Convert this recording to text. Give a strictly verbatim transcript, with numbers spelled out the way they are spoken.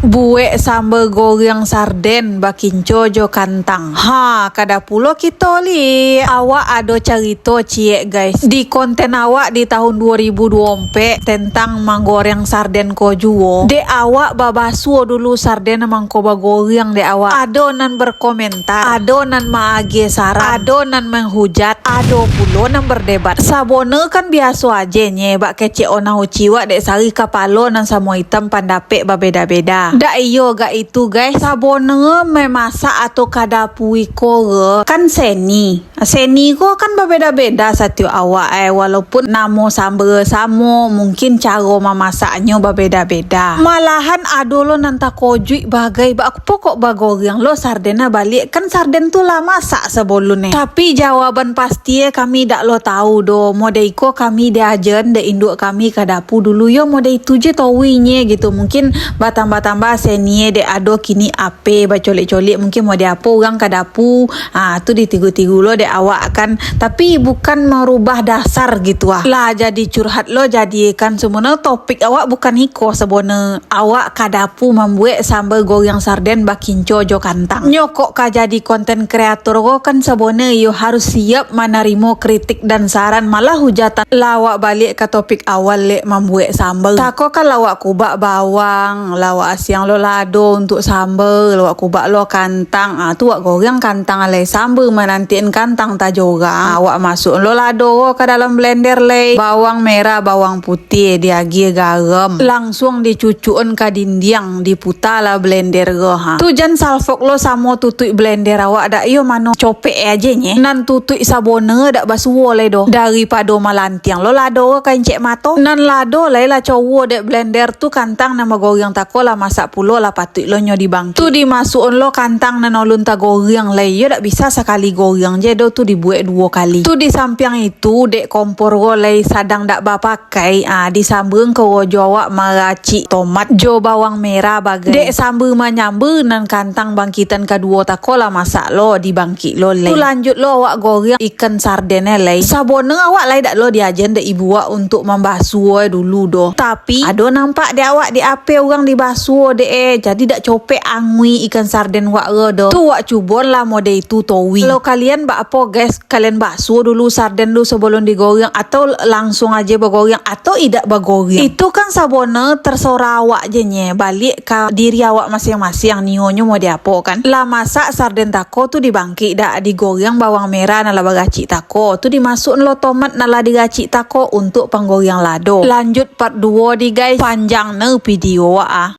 Buek sambal goreng sarden bakinco jo kantang. Ha, kada pulo kito li. Awak ado carito ciek, guys. Di konten awak di tahun dua ribu dua puluh empat tentang manggoreng sarden ko juo. Dek awak babasuo dulu sarden mangko bagoreng dek awak. Ado nan berkomentar, ado nan maagiah saran, ado nan menghujat, ado pulo nan berdebat. Sabono kan biaso aje nye, bak kecek onah uci wak dek sari kapalo nan samo itam pandapek babeda-beda. Dak iyo gak itu, guys. Sabono memasak atau ka dapu iko kan seni. Seni ko kan babeda-beda satiok awak, eh, walaupun namo sambal samo, mungkin caro mamasaknyo babeda-beda. Malahan ado lo nan takojuik bagai, bak apo kok bagoreng lo sarden baliak, kan sarden tu lah masak sabalun e. Tapi jawaban pasti e kami dak lo tahu doh. Model iko kami diajan dek induak kami ka dapu dulu, yo model itu je towi nye gitu. Mungkin batambah-tambah seni e dek ado kini ape bacolik-colik, mungkin model apo urang ka dapu, ah, tu ditiru-tiru lo dek awak kan. Tapi bukan merubah dasar gitu ah. Lah jadi curhat lo jadi kan, sebenarnya topik awak bukan iko sebenarnya. Awak ka dapu mambuek sambal goreng sarden bakinco jo kantang. Nyo kok ka jadi konten kreator ko kan sabonyo iyo harus siap manarimo kritik dan saran, malah hujatan. Lah awak baliak ka topik awal lek mambuek sambal. Tako kan lah awak kubak bawang, lah awak asiang lo lado untuk sambal, lah awak kubak lo kantang. Ah, tu awak goreng kantang lai, sambal manantian kantang tajorang. Ah, awak masuk lo lado ko ka dalam blender lai. Bawang merah, bawang putih, diagiah garam. Langsuang dicucuan ka dindiang, diputa lah blender ko, ha. Tu jan salfok lo samo tutuik blender awak dak iyo mano copek e aje nye. Nan tutuik sabono dak basuo lai doh. Daripado malantiang lo lado ko ka incek mato. Nan lado lai lah cowo dek blender tu kantang nan bagoreng tako lah masak pulo lah patuik lo nyo dibangkik. Tu dimasukan lo kantang nan alun tagoreng lai. Iyo dak bisa sakali goreng je doh, tu dibuek duo kali. Tu di sampiang itu dek kompor ko lai sadang dak bapa kai, ah, disambuang karajo awak maracik tomat jo bawang merah bagai. Dek sambu manyambu nan kantang bangkitan kaduo tako lah masak lo, dibangkik lo lai. Tu lanjut lo awak goreng ikan sarden e lai. Sabono awak lai dak lo diajan dek ibu awak untuk mambasuo e dulu doh. Tapi ado nampak dek awak di ape urang dibasuo dek e, jadi dak copek angui ikan sarden wak ro doh. Tu wak cuboan lah model itu towi. Kalau kalian bak apo guys, kalian basuo dulu sarden tu sabalun digoreng, atau langsuang aje bagoreng, atau idak bagoreng. Itu kan sabono terserah awak je nye, baliak ka diri awak masiang-masiang nio nyo mau diapo kan. Lah masak sarden tako tu dibangkik dak, digoreng bawang merah nan lah baracik tako, tu dimasukan lo tomat nan lah diracik tako untuk panggoreng lado. Lanjut part duo di guys, panjang ne video wak ah.